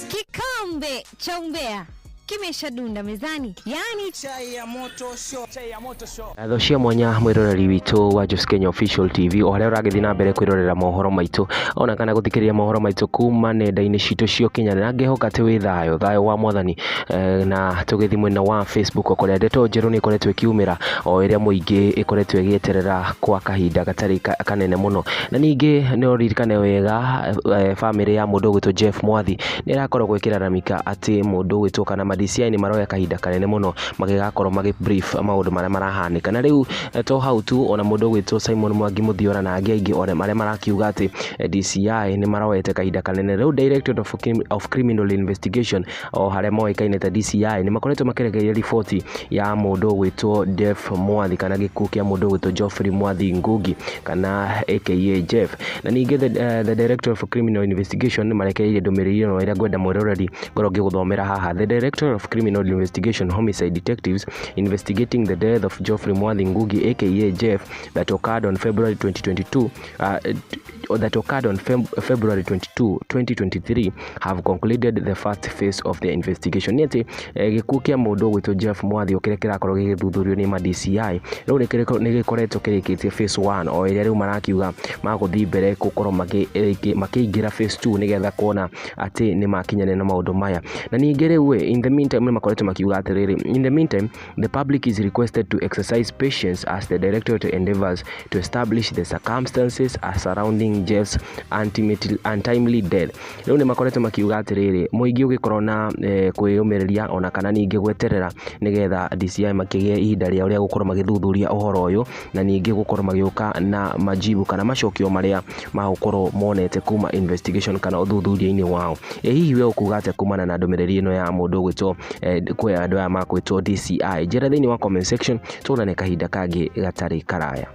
Kikombe cha umbea kimeshadunda mezani, yaani Chai ya moto show. Chai ya moto show. Tho cia mwanya mwiroreri witũ wa Jobs Kenya Official TV, o harĩa ũragĩthiĩ na mbere kwĩrorera mohoro maitũ ona kana gũthikĩrĩria mohoro maitũ kuma nenda-inĩ citũ cia ũkinyanĩria, na ngĩhoka atĩ wĩ thayũ, thayũ wa Mwathani. Na tũgĩthiĩ mwena wa Facebook, kũrĩa ndeto njerũ nĩ ĩkoretwo ĩkiumĩra o ĩrĩa mũingĩ ĩkoretwo ĩgĩeterera kwa kahinda gatarĩ kanene mũno. Na ningĩ nĩ ũririkane wega, bamĩrĩ ya mũndũ ũgwĩtwo Jeff Mwathi nĩ ĩrakoragwo ĩkĩlalamika atĩ mũndũ ũgwĩtwo kana ma DCI nĩ maroya kahinda kanene mũno magĩgakorwo magĩ brief maũndũ marĩa marahanĩka. Na rĩu to hau tu, ona mũndũ ũgwĩtwo Simon Mwangi Mũthiora na angĩ aingĩ ona arĩa marakiuga atĩ DCI nĩ maroete kahinda kanene. Rĩu Directorate of Criminal Investigation, o harĩa moĩkaine ta DCI, nĩ makoretwo makĩrekereria riboti ya mũndũ ũgwĩtwo Jeff Mwathi, kana gĩkuũ kĩa mũndũ ũgwĩtwo Geoffrey Mwathi Ngugi, kana aka Jeff. Na ningĩ the Director of Criminal Investigation nĩ marekereirie ndũmĩrĩri ĩno ĩrĩa ngwenda mwĩroreri ngorwo ngĩgũthomera haha. The Director of Criminal Investigation Homicide Detectives investigating the death of Geoffrey Mwathi Ngugi, aka Jeff, that occurred on February 2022 that occurred on February 22, 2023 have concluded the first phase of the investigation. Nĩ atĩ gĩkuũ kĩa mũndũ ũgwĩtwo Jeff Mwathi, o kĩrĩa kĩrakorwo gĩgĩthuthurio nĩ ma DCI, rĩu nĩ gĩkoretwo kĩrĩkĩtie phase 1, o ĩrĩa rĩu marakiuga magũthiĩ mbere gũkorwo makĩingĩra phase 2 nĩgetha kuona atĩ nĩ makinyanĩra na maũndũ maya. Na ningĩ rĩu in the meantime nĩ makoretwo makiuga atĩrĩrĩ, in the meantime, the public is requested to exercise patience as the directorate endeavors to establish the circumstances surrounding Jeff's untimely death. Rĩu nĩ makoretwo makiuga atĩrĩrĩ, mũingĩ ũgĩkorwo na kwĩyũmĩrĩria ona kana ningĩ gweterera nĩgetha DCI makĩgĩe ihinda rĩao rĩa gũkorwo magĩthuthuria ũhoro ũyũ, na ningĩ gũkorwo magĩũka na majibu kana macokio marĩa magũkorwo monete kuma investigation kana ũthuthuria-inĩ wao. Ĩ hihi we ũkuga atĩa kumana na ndũmĩrĩri ĩno ya mũndũ ũgwĩtwo kwĩ andũ aya makwĩtwo DCI? Njĩra thĩinĩ wa comment section, tuonane kahinda kangĩ gatarĩ karaya.